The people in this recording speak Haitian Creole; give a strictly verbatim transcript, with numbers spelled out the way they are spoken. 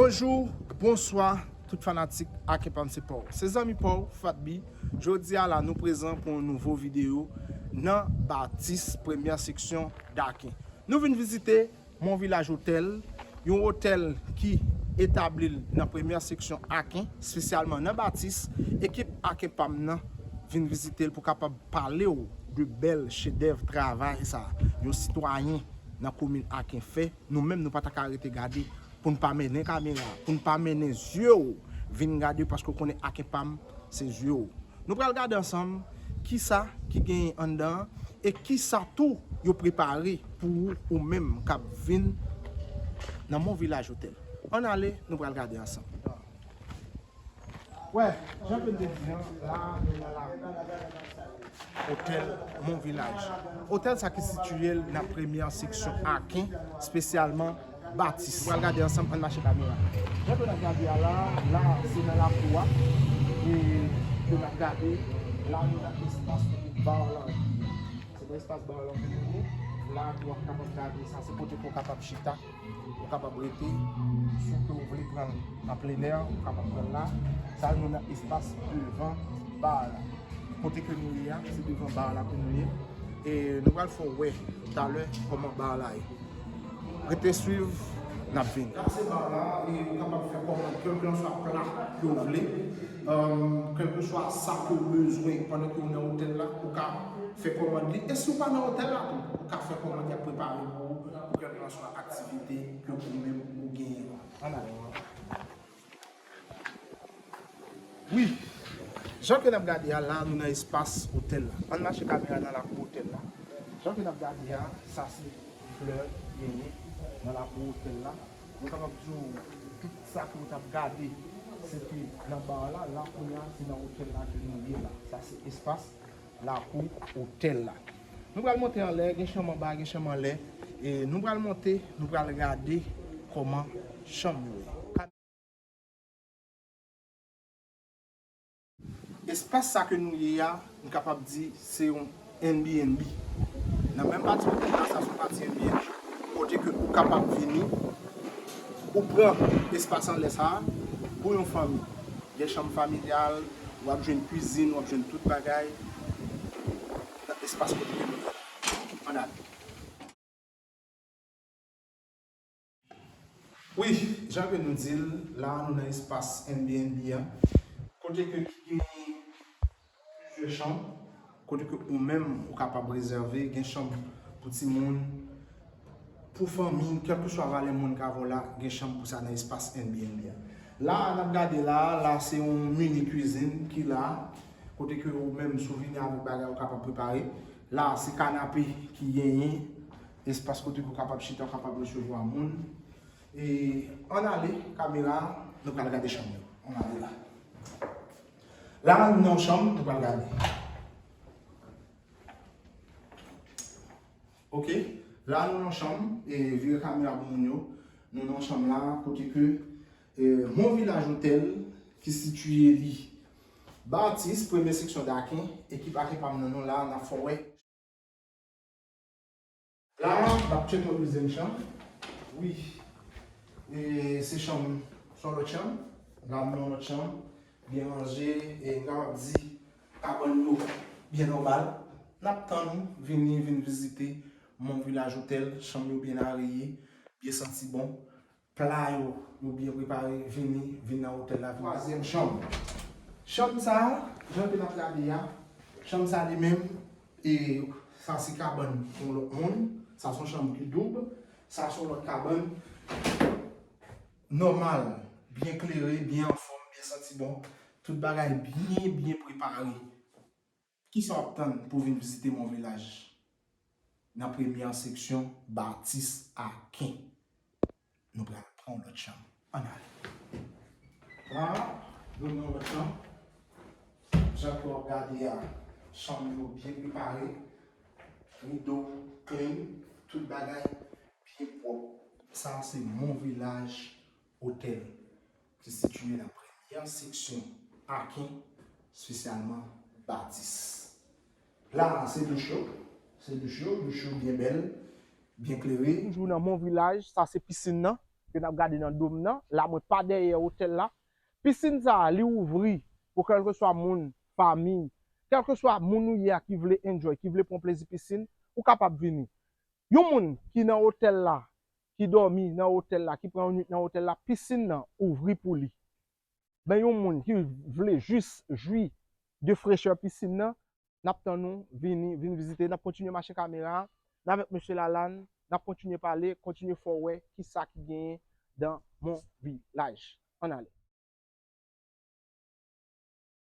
Bonjou, bonswa, tout fanatik Aken pa m se pa w. Se zanmi pa w, Fat B. Jodi a la, nou prezan pou yon nouvo videyo nan Batis, premyè seksyon Daken. Nou vin vizite Mon Vilaj Otèl, yon otèl ki etabli l nan premyè seksyon Aken, espesyalman nan Batis. Ekip Aken pa m nan vin vizite l pou kapab pale w de bèl chedèv travay sa yon sitwayen nan komin Aken fè. Nou menm, nou pa ta ka rete gade pou n pa mennen kamera, pou n pa mennen zye w vin gade, paske w konnen Aken pa m se zye w. Nou pral gade ansanm kisa ki genyen anndan an e kisa tou yo prepare pou ou, ou menm k ap vin nan Mon Vilaj Otèl. Ann ale, nou pral gade ansanm. Wè, jan ke m te di an, la, nou nan lakou otèl Mon Vilaj. Otèl sa ki sitiye l nan premyè seksyon Aken, espesyalman Batis. Nou pral gade ansanm, ann mache kamera. Jan ke n ap gade a la, la, se nan lakou a. E ke n ap gade, la, nou nan espas kote ba lan ye. Se nan espas ba lan ke nou ye. La, w ap kapab gade, sa se kote ke w kapab chita. Ou kapab rete, si w vle pran l an plenè, ou kapab pran l la. Sa nou nan espas devan ba la. Kote ke nou ye a, se devan ba la ke nou ye. E nou pral fè w wè talè kòman ba la ye. Rete swiv, n ap vini. Sa se ba la, e ou kapab fè kòmand kèlkanswa pla ke w vle. Kèlkanswa sa ke w bezwen pandan ke w nan otèl la, ou ka fè kòmand li. E si w pa nan otèl la tou, ou ka fè kòmand y ap prepare pou ou, pou kèlkanswa aktivite ke ou menm ou genyen. Ann ale. Wi, jan ke n ap gade a la, nou nan espas otèl la. Ann mache kamera nan lakou otèl la. Jan ke n ap gade a, sa se flè genyen nan lakou otèl la. Nou kapab di w tout sa ke w t ap gade, se te nan ba la, la kounye a, se nan otèl la ke nou ye la. Sa se espas lakou otèl la. Nou pral monte anlè, gen chanm anba, gen chanm anlè. E nou pral monte, nou pral gade kòman chanm yo ye. Espas sa ke nou ye a, m kapab di se yon Airbnb. Nan menm pati otèl la, sa se yon pati Airbnb. Kote ke ou kapab vini, ou pran espas anlè sa a pou yon fanmi. Gen chanm familyal, w ap jwenn kwizin, w ap jwenn tout bagay nan espas kote ke nou ye. Ann ale. Wi, jan ke nou di l, la a nou nan espas Airbnb an, kote ke ki gen plizyè chanm, kote ke ou menm ou kapab rezève, gen chanm pou timoun, pou fanmi, kèlkeswa valè moun ka vin la, gen chanm pou sa nan espas Airbnb an. La a n ap gade la a, la se yon mini kwizin ki la, kote ke ou menm si w vini avèk bagay ou kapab prepare. La a se kanape ki genyen, espas kote ke w kapab chita, w kapab resevwa moun. E ann ale, kamera, nou pral gade chanm yo. Ann ale la. La a nou nan yon chanm, nou pral gade. Ok, la a nou nan yon chanm, e vire kamera pou moun yo. Nou nan yon chanm la, kote ke, e, Mon Vilaj Otèl, ki sitiye li Batis, premye seksyon Daken, ekip Aken pa m nan nou la, n ap fè w wè. La, n ap tcheke yon dezyèm chanm. Wi. E se chanm, se yon lòt chanm. La, nou nan yon lòt chanm. Byen ranje, e m kapab di, kabann yo byen nòmal. N ap tann ou vini, vin vizite Mon Vilaj Otèl. Chanm yo byen areye, byen santi bon. Pla yo, yo byen prepare, vini, vin nan otèl la, vin. Twazyèm chanm. Chanm sa a, jan ke n ap gade a, chanm sa a li menm, e sa se kabann yon lòt moun, sa se yon chanm ki doub, sa se yon lòt kabann nòmal, byen klere, byen anfòm, byen santi bon, tout bagay byen, byen prepare. Kisa w ap tann pou w vin vizite Mon Vilaj? Nan premyè seksyon Batis Aken. Nou pral pran yon lòt chanm. Ann ale. La, nou nan yon lòt chanm. Jan ke w ap gade a, chanm yo byen prepare. Rido clean, tout bagay byen pwòp. Sa a se Mon Vilaj Otèl ki sitiye nan premyè seksyon Aken, espesyalman Batis. La a, se douch yo. Se douch yo, douch yo byen bèl, byen klere. Toujou nan Mon Vilaj, sa se pisin nan. ke n ap gade nan dòm nan. La, mwen pa dèyè otèl la. Pisin sa a, li ouvri pou kèlkeswa moun, fanmi, kèlkeswa moun ou ye a ki vle enjoy, ki vle pran plezi pisin, ou kapab vini. Yon moun ki nan otèl la, ki dòmi nan otèl la, ki pran yon nuit nan otèl la, pisin nan ouvri pou li. Men yon moun ki vle jis jwi de frechè pisin nan, n ap tann ou, vini, vin vizite. N ap kontinye mache kamera a. N avèk mesye Lalann, n ap kontinye pale, kontinye fè w wè kisa ki genyen dans mon village. Ann ale.